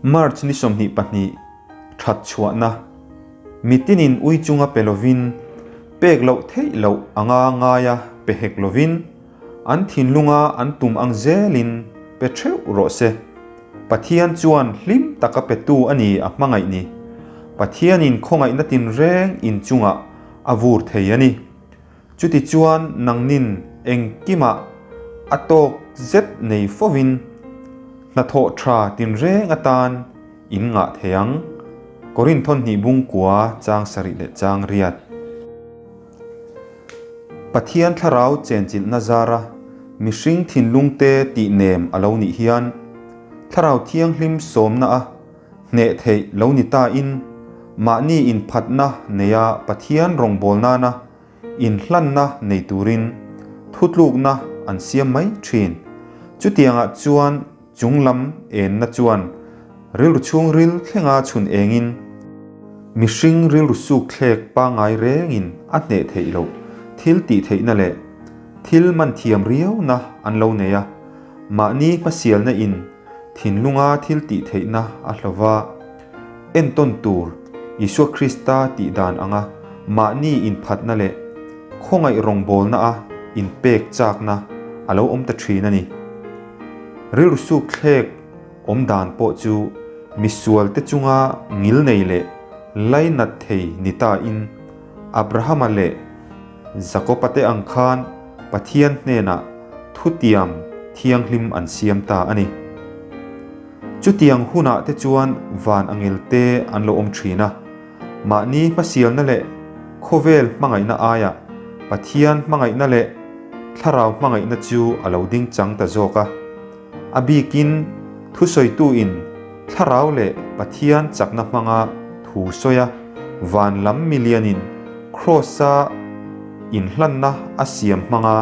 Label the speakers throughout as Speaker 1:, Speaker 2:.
Speaker 1: March ni 22 that chhuahna Mitinin ui chunga pe lovin, pek loh theih loh anga ngaia pe hek lovin, an thinlunga an tum ang zelin pe theuh rawh se. Pathian chuan hlim taka petu a ni a hmangaih ni. Pathianin khawngaihna tinreng inchungah a vur thei a ni. Chutichuan nangnin engkimah a tawk zet nei fovin hnathawh tha tinreng atan in ngah thei ang. Korinthon hnih bungkua chang sarih leh chang riat. Pathian thlarau chenchilhna zara mihring thinlungte tih nem a lo nih hian Thlarau Thianghlim sawmna a hneh theih lo ni ta in mahni inphatna neia Pathian rawngbâwl nana inhlanna nei turin thutlukna an siam mai thin. Chutiangah chuan Chung lam enna chuan rilru chhungril thlenga chhun engin mihring rilru suk thlek pangngai rengin a hneh theih loh thil tih theihna leh thil man thiam riauna an lo nei a, mahni hmasialna in thinlunga thil tih theihna a hlawva entawn tur Isua Krista tih dan anga mahni inphatna leh khawngaih rawngbawlna a inpek chakna a lo awm ta thin a ni. Rilru suk thlek awm dan pawh chu misual te chunga ngil nei leh lainat thei ni ta in Abrahama leh Jakoba te ang khan Pathian hnenah thutiam thianghlim an siam ta a ni. Chutiang hunah te chuan van angel te an lo awm thin a, mahni hmasialna leh khawvel hmangaihna aiah Pathian hmangaihna leh thlarau hmangaihna chu a lo ding chang ta zawk a. A bikin thusawitu-in thlarau leh Pathian chakna hmanga thu sawi a, van lam milianin Kraws-a inhlanna a siam hmanga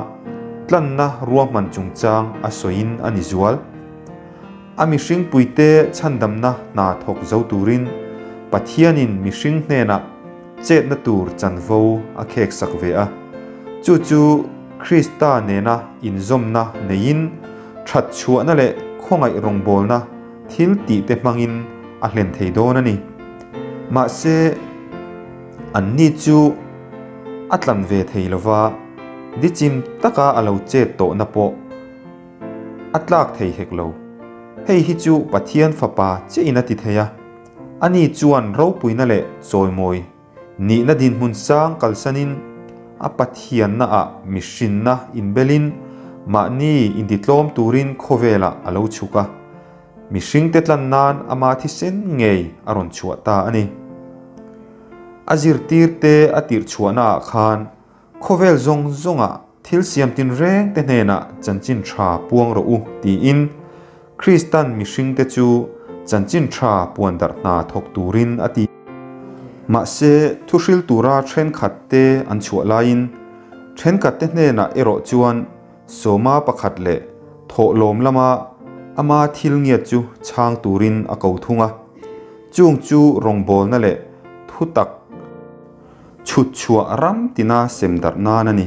Speaker 1: tlanna ruahman chungchang a sawiin a ni zual. A mihringpuite chhandamna hna thawk zo turin Pathianin mihring hnenah chetna tur chanvo a khek sak ve a. Chu chu Krista nena inzawmna neiin that chhuahna leh khawngaih rawngbawlna thil tihte hmangin a hlen thei dawn a ni. Mahse, anni chu a tlan ve thei lova, dichim taka a lo chet tawhna pawh A tlak thei hek lo. Hei hi chu Pathian Fapa chiahin a ti thei a. Ani chuan ropuina leh chawimawi nihna dinhmun sang kalsanin a Pathiannaah mihrinna inbelin mahni intitlawm turin khawvelah a lo chhuk a. Mihringte tlan nan ama thisen ngei a rawn chhuah ta a ni. A zirtirte a tirhchhuahnaah khan Khawvel zawng zawngah thil siam tinreng te hnenah chanchin tha puang rawh u tiin Kristan mihringte chu chanchin tha puan darh hna thawk turin a ti. Mahse, thuhril tura thenkhat te an chhuah laiin thenkhat te hnenah erawh chuan sawma pakhat leh thawhlawm lama ama thil ngiat chu chhang turin a ko thung a. Chung chu rawngbawlna leh thutak Chhut chhuah ram tina sem darh nan a ni.